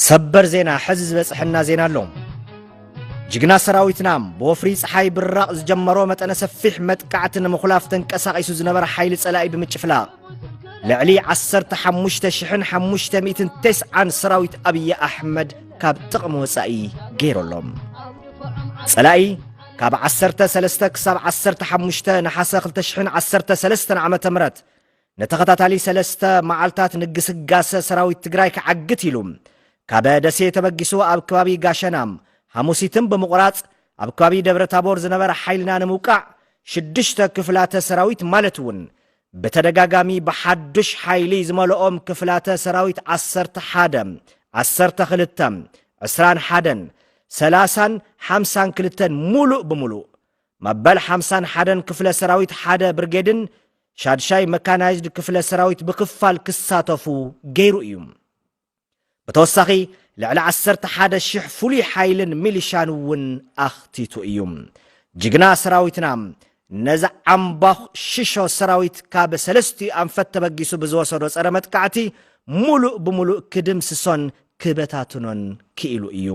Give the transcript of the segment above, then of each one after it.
ሰበር ዜና፣ ሕዚ ዝበጽሐና ዜና ኣሎ። ጅግና ሰራዊትና ብወፍሪ ጸሓይ ብራቕ ዝጀመሮ መጠነ ሰፊሕ መጥቃዕቲ ንምኹላፍ ተንቀሳቒሱ ዝነበረ ሓይሊ ጸላኢ ብምጭፍላቕ፣ ልዕሊ ዓሰርተ ሓሙሽተ ሽሕን ሓሙሽተ ሚእትን ተስዓን ሰራዊት ኣብይ ኣሕመድ ካብ ጥቕሚ ወጻኢ ገይሩ ኣሎ። ጸላኢ ካብ ዓሰርተ ሰለስተ ክሳብ ዓሰርተ ሓሙሽተ ነሓሰ ክልተ ሽሕን ዓሰርተ ሰለስተን ዓመተ ምህረት ንተኸታታሊ ሰለስተ መዓልታት ንግስጋሰ ሰራዊት ትግራይ ክዓግት ኢሉ፣ ካብ ደሴ ተበጊሱ ኣብ ከባቢ ጋሸና፣ ሓሙሲትን ብምቑራጽ ኣብ ከባቢ ደብረ ታቦር ዝነበረ ሓይልና ንምውቃዕ፣ ሽዱሽተ ክፍላተ ሰራዊት ማለት እውን ብተደጋጋሚ ብሓዱሽ ሓይሊ ዝመልኦም ክፍላተ ሰራዊት ዓሰርተ ሓደ፣ ዓሰርተ ክልተ፣ ዕስራን ሓደን፣ ሰላሳን ሓምሳን ክልተን ሙሉእ ብምሉእ፣ መበል ሓምሳን ሓደን ክፍለ ሰራዊት ሓደ ብርጌድን ሻድሻይ መካናይዝድ ክፍለ ሰራዊት ብክፋል ክሳተፉ ገይሩ እዩ። ብተወሳኺ፣ ልዕሊ ዓሰርተ ሓደ ሽሕ ፍሉይ ሓይልን ሚሊሻን እውን ኣኽቲቱ እዩ። ጅግና ሰራዊትና ነዚ ዓምባኽ ሽሾ ሰራዊት ካብ ሰለስቲኡ ኣንፈት ተበጊሱ ብዝወሰዶ ጸረ መጥቃዕቲ፣ ሙሉእ ብምሉእ ክድምስሶን ክበታትኖን ክኢሉ እዩ።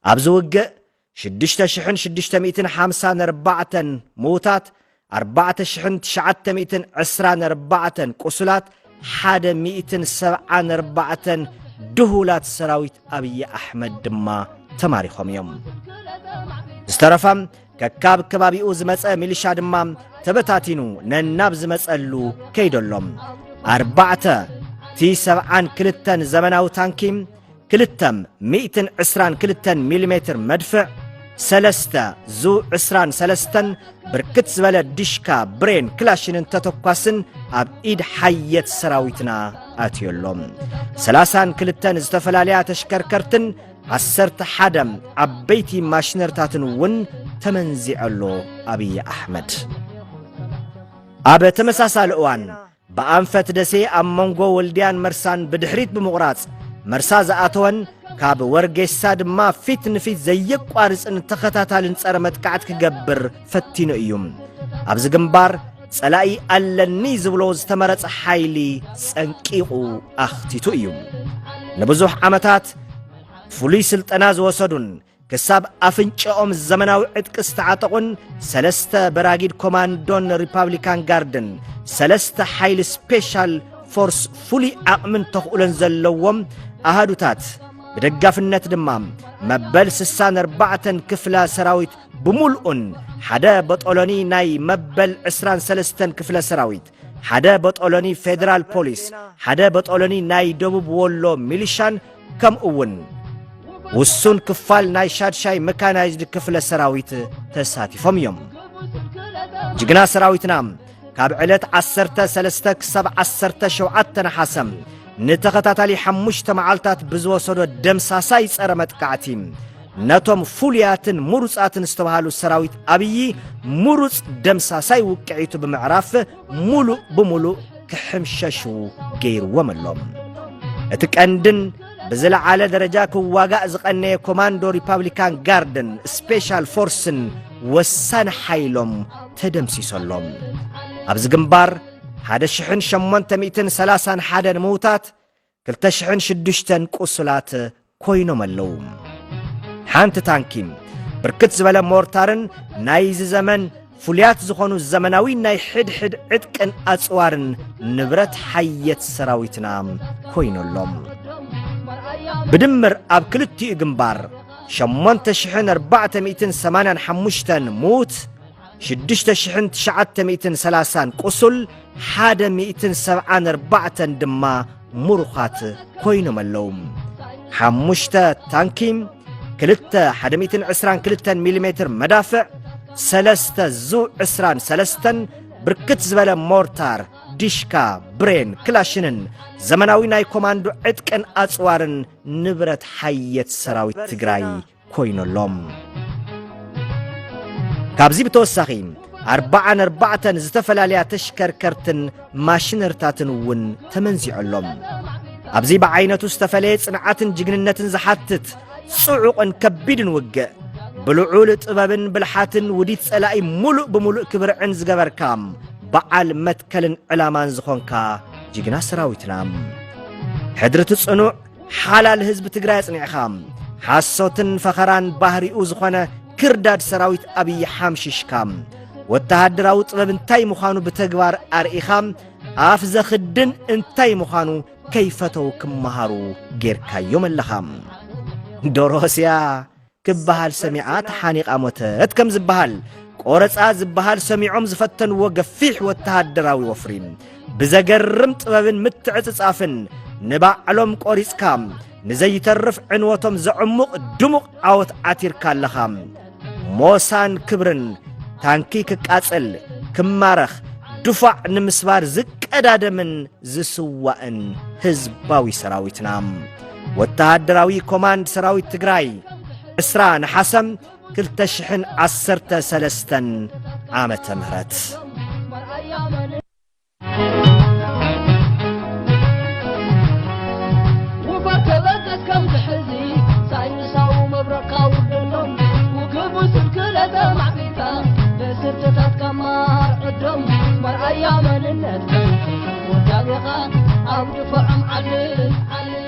ኣብዚ ውግእ ሽዱሽተ ሽሕን ሽዱሽተ ሚእትን ሓምሳን ኣርባዕተን ምዉታት፣ ኣርባዕተ ሽሕን ትሽዓተ ሚእትን ዕስራን ኣርባዕተን ቁሱላት፣ ሓደ ሚእትን ሰብዓን ኣርባዕተን ድሁላት ሰራዊት ኣብይ ኣሕመድ ድማ ተማሪኾም እዮም። ዝተረፈ ከካብ ከባቢኡ ዝመጸ ሚሊሻ ድማ ተበታቲኑ ነናብ ዝመጸሉ ከይደሎም። ኣርባዕተ ቲ ሰብዓን ክልተን ዘመናዊ ታንኪ፣ ክልተ ሚእትን ዕስራን ክልተን ሚሊሜትር መድፍዕ፣ ሰለስተ ዙ ዕስራን ሰለስተን ብርክት ዝበለ ዲሽካ፣ ብሬን፣ ክላሽንን ተተኳስን ኣብ ኢድ ሓየት ሰራዊትና ኣትዮ ኣሎ። ሰላሳን ክልተን ዝተፈላለያ ተሽከርከርትን ዓሰርተ ሓደ ዓበይቲ ማሽነርታትን እውን ተመንዚዐ ኣሎ ኣብይ ኣሕመድ። ኣብ ተመሳሳሊ እዋን ብኣንፈት ደሴ ኣብ መንጎ ወልድያን መርሳን ብድሕሪት ብምቑራጽ፣ መርሳ ዝኣተወን ካብ ወርጌሳ ድማ ፊት ንፊት ዘየቋርጽን ተኸታታልን ጸረ መጥቃዕቲ ክገብር ፈቲኑ እዩ። ኣብዚ ግንባር ጸላኢ ኣለኒ ዝብሎ ዝተመረጸ ሓይሊ ጸንቂቑ ኣኽቲቱ እዩ። ንብዙሕ ዓመታት ፍሉይ ስልጠና ዝወሰዱን ክሳብ ኣፍንጫኦም ዘመናዊ ዕጥቂ ዝተዓጠቑን ሰለስተ በራጊድ ኮማንዶን ሪፓብሊካን ጋርድን፣ ሰለስተ ሓይሊ ስፔሻል ፎርስ ፍሉይ ዓቕምን ተኽእሎን ዘለዎም ኣሃዱታት፣ ብደጋፍነት ድማ መበል ስሳን ኣርባዕተን ክፍለ ሰራዊት ብምልኡን ሓደ በጦሎኒ ናይ መበል ዕስራን ሰለስተን ክፍለ ሰራዊት፣ ሓደ በጦሎኒ ፌደራል ፖሊስ፣ ሓደ በጦሎኒ ናይ ደቡብ ወሎ ሚሊሻን፣ ከምኡ እውን ውሱን ክፋል ናይ ሻድሻይ መካናይዝድ ክፍለ ሰራዊት ተሳቲፎም እዮም። ጅግና ሰራዊትና ካብ ዕለት ዓሰርተ ሰለስተ ክሳብ ዓሰርተ ሸውዓተ ነሓሰ ንተኸታታሊ ሓሙሽተ መዓልታት ብዝወሰዶ ደምሳሳይ ጸረ መጥቃዕቲ፣ ነቶም ፍሉያትን ምሩጻትን ዝተባሃሉ ሰራዊት ኣብይ ምሩጽ ደምሳሳይ ውቅዒቱ ብምዕራፍ፣ ሙሉእ ብሙሉእ ክሕምሸሹ ገይርዎም ኣሎ። እቲ ቀንድን ብዝለዓለ ደረጃ ክዋጋእ ዝቐነየ ኮማንዶ ሪፓብሊካን ጋርድን ስፔሻል ፎርስን ወሳኒ ሓይሎም ተደምሲሶ ኣሎ። ኣብዚ ግንባር ሓደ ሽሕን ሸሞንተ ሚእትን ሰላሳን ሓደን ምዉታት፣ ክልተ ሽሕን ሽዱሽተን ቁሱላት ኮይኖም ኣለዉ። ሓንቲ ታንኪ፣ ብርክት ዝበለ ሞርታርን ናይዚ ዘመን ፍሉያት ዝኾኑ ዘመናዊ ናይ ሕድሕድ ዕጥቅን ኣጽዋርን ንብረት ሓየት ሰራዊትና ኮይኑ ኣሎ። ብድምር ኣብ ክልቲኡ ግንባር ሸሞንተ ሽሕን ኣርባዕተ ሚእትን ሰማንያን ሓሙሽተን ምዉት፣ ሽዱሽተ ሽሕን ትሽዓተ ሚእትን ሰላሳን ቁሱል፣ ሓደ ሚእትን ሰብዓን ኣርባዕተን ድማ ምሩኻት ኮይኖም ኣለዉ። ሓሙሽተ ታንኪ፣ ክልተ ሓደ ሚእትን ዕስራን ክልተን ሚሊሜትር መዳፍዕ፣ ሰለስተ ዙ ዕስራን ሰለስተን፣ ብርክት ዝበለ ሞርታር፣ ዲሽካ፣ ብሬን፣ ክላሽንን ዘመናዊ ናይ ኮማንዶ ዕጥቅን ኣጽዋርን ንብረት ሓየት ሰራዊት ትግራይ ኮይኑ ኣሎ። ካብዚ ብተወሳኺ፣ ኣርባዓን ኣርባዕተን ዝተፈላለያ ተሽከርከርትን ማሽነርታትን እውን ተመንዚዑ ኣሎ። ኣብዚ ብዓይነቱ ዝተፈለየ ጽንዓትን ጅግንነትን ዝሓትት ጽዑቕን ከቢድን ውግእ፣ ብልዑል ጥበብን ብልሓትን ውዲት ጸላኢ ሙሉእ ብሙሉእ ክብርዕን ዝገበርካ፣ በዓል መትከልን ዕላማን ዝኾንካ ጅግና ሰራዊትና፣ ሕድሪ እቲ ጽኑዕ ሓላል ህዝቢ ትግራይ ኣጽኒዕኻ፣ ሓሶትን ፈኸራን ባህሪኡ ዝኾነ ክርዳድ ሰራዊት ኣብይ ሓምሺሽካ፣ ወተሃደራዊ ጥበብ እንታይ ምዃኑ ብተግባር ኣርኢኻ፣ ኣፍ ዘኽድን እንታይ ምዃኑ ከይፈተው ክመሃሩ ጌርካዮም ኣለኻ። ዶሮስያ ክበሃል ሰሚዓ ተሓኒቓ ሞተት ከም ዝበሃል፣ ቆረጻ ዝበሃል ሰሚዖም ዝፈተንዎ ገፊሕ ወተሃደራዊ ወፍሪ፣ ብዘገርም ጥበብን ምትዕጽጻፍን ንባዕሎም ቆሪጽካ፣ ንዘይተርፍ ዕንወቶም ዘዕሙቕ ድሙቕ ዓወት ዓቲርካ ኣለኻ። ሞሳን ክብርን፣ ታንኪ ክቃጸል፣ ክማረኽ፣ ድፋዕ ንምስባር ዝቀዳደምን ዝስዋእን ህዝባዊ ሰራዊትና። ወተሃደራዊ ኮማንድ ሰራዊት ትግራይ፣ ዕስራ ነሓሰ ክልተ ሽሕን ዓሰርተ ሰለስተን ዓመተ ምህረት። ውፈር ተበርከት ከም ዝሕዚ ሳይንሳዊ መብረቕካ ውርደሎም ውግቡ ስልክለ ተማዕቢልካ በስርትታትካ ማር ዕዶም መርኣያ መንነትካ ወዳቤኻ ኣብ ድፎዖም ዓልን ዓልን